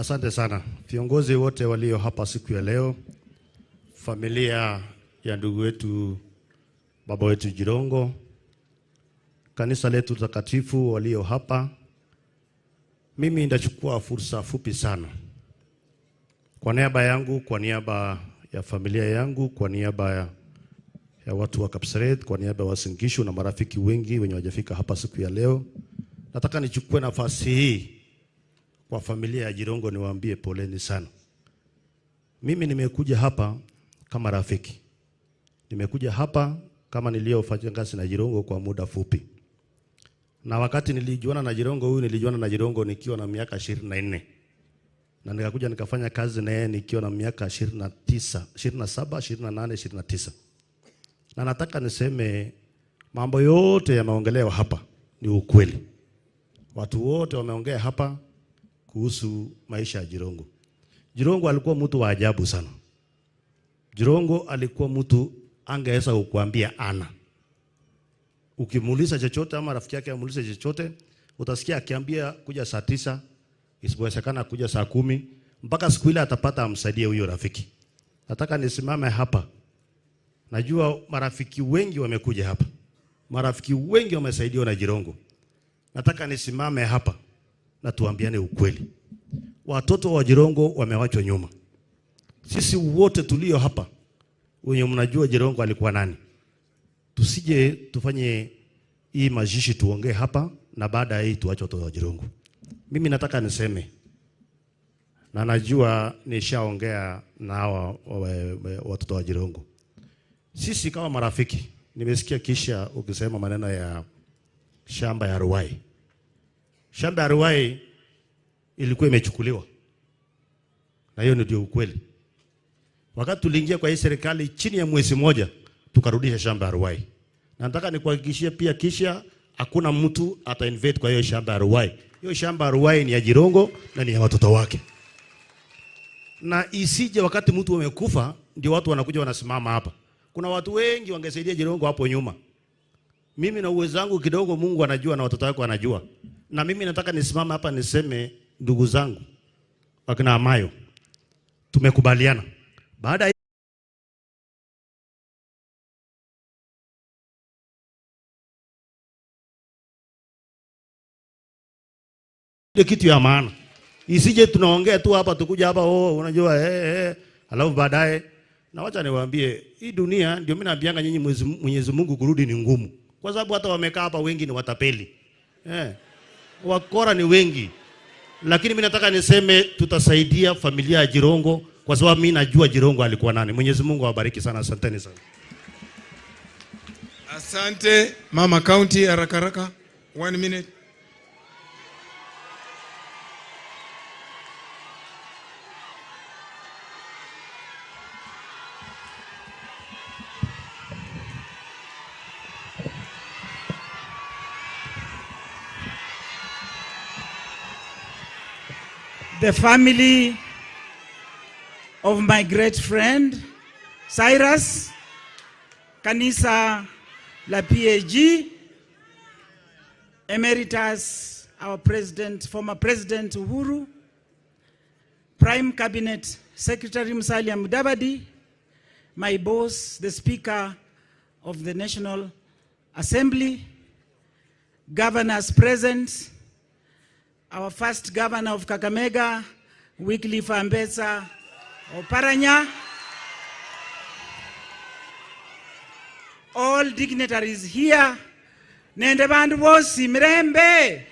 Asante sana viongozi wote walio hapa siku ya leo, familia ya ndugu wetu baba wetu Jirongo, kanisa letu takatifu walio hapa. Mimi nitachukua fursa fupi sana kwa niaba yangu, kwa niaba ya familia yangu, kwa niaba ya watu wa Kapseret, kwa niaba ya Uasin Gishu na marafiki wengi wenye wajafika hapa siku ya leo. Nataka nichukue nafasi hii kwa familia ya Jirongo niwaambie poleni sana. Mimi nimekuja hapa kama rafiki. Nimekuja hapa kama niliyofanya kazi na Jirongo kwa muda fupi. Na wakati nilijuana na Jirongo huyu, nilijuana na Jirongo nikiwa na miaka 24. Na nikakuja nikafanya kazi na yeye nikiwa na miaka 29, 27, 28, 29. Na nataka niseme mambo yote yameongelewa hapa ni ukweli. Watu wote wameongea hapa kuhusu maisha ya Jirongo. Jirongo alikuwa mtu wa ajabu sana. Jirongo alikuwa mtu angeweza kukuambia ana. Ukimuuliza chochote ama rafiki yake amuulize chochote, utasikia akiambia kuja saa 9, isipowezekana kuja saa 10, mpaka siku ile atapata amsaidie huyo rafiki. Nataka nisimame hapa. Najua marafiki wengi wamekuja hapa. Marafiki wengi wamesaidiwa na Jirongo. Nataka nisimame hapa na tuambiane ukweli. Watoto wa Jirongo wamewachwa nyuma. Sisi wote tulio hapa wenye mnajua Jirongo alikuwa nani, tusije tufanye hii mazishi tuongee hapa na baada ya hii tuache watoto wa Jirongo. Mimi nataka niseme, na najua nishaongea na hawa watoto wa Jirongo. Sisi kama marafiki, nimesikia kisha ukisema maneno ya shamba ya Ruai. Shamba ya Ruai ilikuwa imechukuliwa. Na hiyo ndio ukweli. Wakati tuliingia kwa hii serikali, chini ya mwezi mmoja tukarudisha shamba ya Ruai. Na nataka nikuhakikishie pia kisha hakuna mtu ata invade kwa hiyo shamba ya Ruai. Hiyo shamba ya Ruai ni ya Jirongo na ni ya watoto wake. Na isije wakati mtu amekufa ndio watu wanakuja wanasimama hapa. Kuna watu wengi wangesaidia Jirongo hapo nyuma. Mimi na uwezo wangu kidogo, Mungu anajua na watoto wake wanajua. Na mimi nataka nisimame hapa niseme, ndugu zangu wakina Amayo, tumekubaliana. Baada ya kitu ya maana, isije tunaongea tu hapa tukuja hapa, oh unajua alafu baadaye. Na wacha niwaambie, hii dunia ndio mimi naambianga nyinyi, Mwenyezi Mungu kurudi ni ngumu. Kwa sababu hata wamekaa hapa wengi ni watapeli. Wakora ni wengi. Lakini mimi nataka niseme tutasaidia familia ya Jirongo kwa sababu mimi najua Jirongo alikuwa nani. Mwenyezi Mungu awabariki sana. Asanteni sana. Asante Mama County, haraka haraka. 1 minute. The family of my great friend Cyrus, Kanisa la PAG, Emeritus, our president, former President Uhuru, Prime Cabinet Secretary Musalia Mudavadi, my boss, the Speaker of the National Assembly, governors present, our first governor of Kakamega, Wycliffe Ambetsa Oparanya, all dignitaries here, nende bandu bosi mirembe.